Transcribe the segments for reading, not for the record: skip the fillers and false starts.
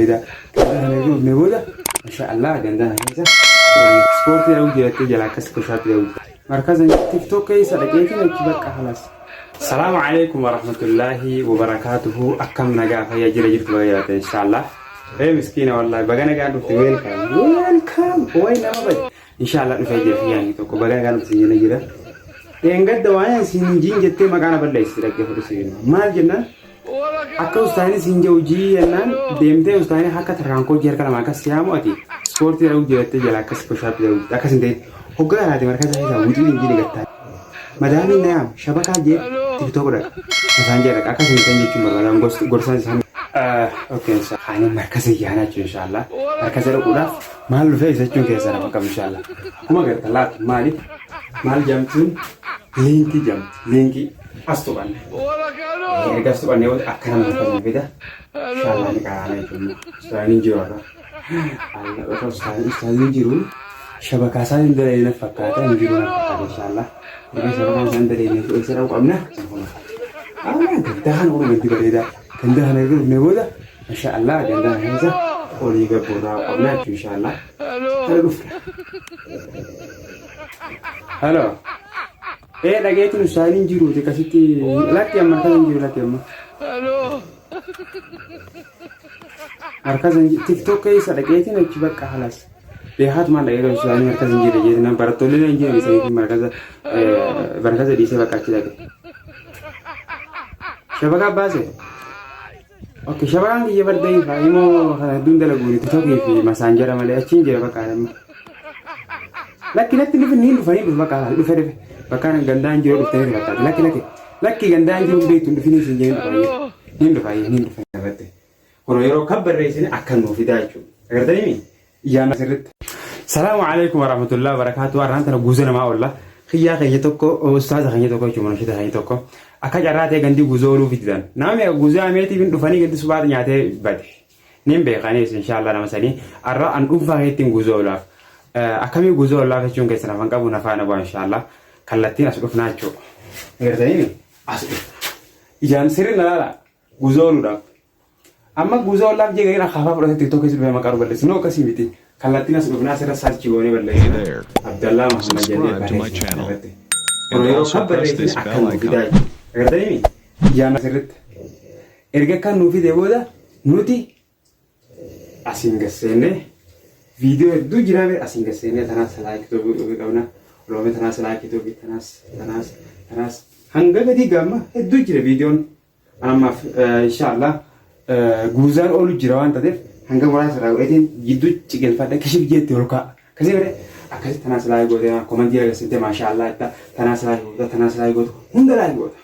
bareedaa. Ganda kana erga dhufnee booda masha Allah ganda kana keessa ispoortii dhabuu jirattee jala akkas pushaatti dhabuu. Markaza TikTok keessa dhaqeetiin achi bakka halas. Salaamu alaikum warahmatullaahi wabarakaatuhu akkam nagaa fayyaa jira jirtu baga jiraate inshaallah. Ee miskiina wallahi baga nagaan dhufte welcome welcome way nama bay inshaallah dhufee jira kiyyaan tokko baga nagaan dhufte jira jira. Dheengadda waan isin hin jiin jettee maqaa na balleessi dhaggeeffadhu siin maal jennaan Akka ustaanii siin jedhu jii jennaan deemtee ustaanii akka tarkaankoo harka lamaa akkas siyaamu ati ispoortii dhabuu jirattee jala akkas pushaap dhabuu akkas hin ta'in hoggaa kanaati markaza keessaa wuxii hin jiine gattaa. Madaamiin na yaam shabakaa jee tiktook dhaqa isaan jee dhaqa akkas hin ta'in jechuun barbaadan gorsaan isaan. Okay ani markaza yaanaa jechuun inshaallah markaza dhaquudhaaf maal dhufee isa jechuun keessa nama qabu inshaallah akkuma garta laatu maali maal jamtuun liinkii jamti liinkii as tuqanne. Erga as tuqannee booda akka nama harka fida. Inshallah ni qaraana jechuudha. Ustaan hin jiru har'a. Allah ustaan hin jiru. Shabakaa isaan hin dalagne fakkaata hin jiru na fakkaata inshallah. Erga shabakaa isaan dalagne eessa dhaqu qabna? Allah gandaa kana oolu gandi bareedaa. Gandaa kana erga dhufnee booda masha Allah gandaa kana keessa olii gabburraa qabna jechuudha inshallah. Kana dhufna. Hello. Ee dhageetiin ustaaziin hin jiruuti akkasitti lakki amma markaza hin jiru lakki amma. Markaza hin jiru tiktok keessa dhageetiin achi bakka halas. Beekaatu maal dhagee ustaaziin markaza hin jirre jeetiin barattoonni hin jiran isaniif markaza markaza dhiisee bakka achi dhaqe. Shabakaa baase. Ok shabakaan kiyya bar da'iifa imoo kana hedduun dalaguuni tiktokii fi masaanjara malee achiin jira bakka amma. Lakki natti dhufin niin dhufa niin dhufa bakka dhufe dhufe bakka gandaan jiru dhuftanii fakkaate lakki lakki lakki gandaan jiru beektu hin dhufinii siin jedhin dhufa niin dhufa niin dhufa irratti. Kun yeroo kan barreessine akka nuu fidaa jechuudha. Agartanii mi? Ijaan sirritti. Salaamu alaikum warahmatullahi wabarakatuh. Arraan tana guuza namaa oolla. Kiyyaa keenya tokko ustaaza keenya tokko jechuudha munashida keenya tokko. Akka carraa ta'e gandi guuza ooluu fididan. Nama meeqa guuza ameetiif hin dhufanii gandi subaata nyaatee bade. Nin beekanis inshaallah nama sanii. Arra an dhuunfaa keettiin guuza oolaaf. Akkamii guuza oolaaf jechuun keessan afaan qabu nafaana bu'a inshaallah. Kallattiin as dhufnaa jechuudha. Agartanii as dhufna. Ijaan sirri na laala guuza ooluudhaaf. Amma guuzaa ollaaf jee gariin akaafaa fudhatee TikTok keessa dhufee maqaa nu balleessu. No akkasii miti. Kallattiin as dhufnaa asirra sarchi goonee Hey balleessina. there. Abdallaa Muhammad jennee Subscribe to my barreessina channel. asirratti. And Kun yeroo also kan press barreessine this akka bell nuu icon. fidaa jechuudha. Agartanii mi? Ijaan asirratti. Erga akka nuu fide booda nuti asiin gasseennee viidiyoo hedduu jiraa bee asiin gasseennee tanaas laayikii ta'uu qabna. Loomee tanaas laayikii ta'uu tanaas tanaas tanaas hanga gadii gaamma hedduu jira viidiyoon. Ammaaf inshaallah guuzaan oolu jira waan taateef hanga muraasa irraa godheetiin jidduu ciqilfadha kishif jeetti ol ka'a. Akkasii godhe akkasii tanaas laayii gootee komantii agarsiifte maashaallah jetta tanaas laayii goota tanaas laayii goota hunda laayii goota.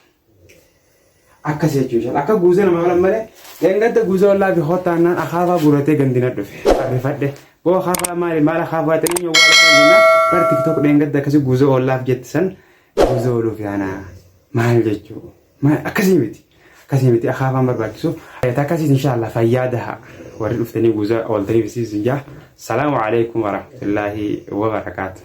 Akkas jechuun inshallah akka guuzaa namaa oolan malee dheengadda guuzaa ollaa fi hottaannaan akaafaa guuratee gandina dhufe arrifadhe. Boo akaafaa maali maal akaafaa ta'ee nyawwaalaa jennaan bar tiktok dheengadda akkasii guuzaa ollaaf jetti san guuzaa ooluuf yaana maal jechuu. Akkasii miti. Akkasii miti akaafaan barbaachisu. Akkasiis inshaallah fayyaa daha warri dhuftanii guuza ooltaniif isiis jaa. Salaamu alaikum warahmatullaahi wabarakaatu.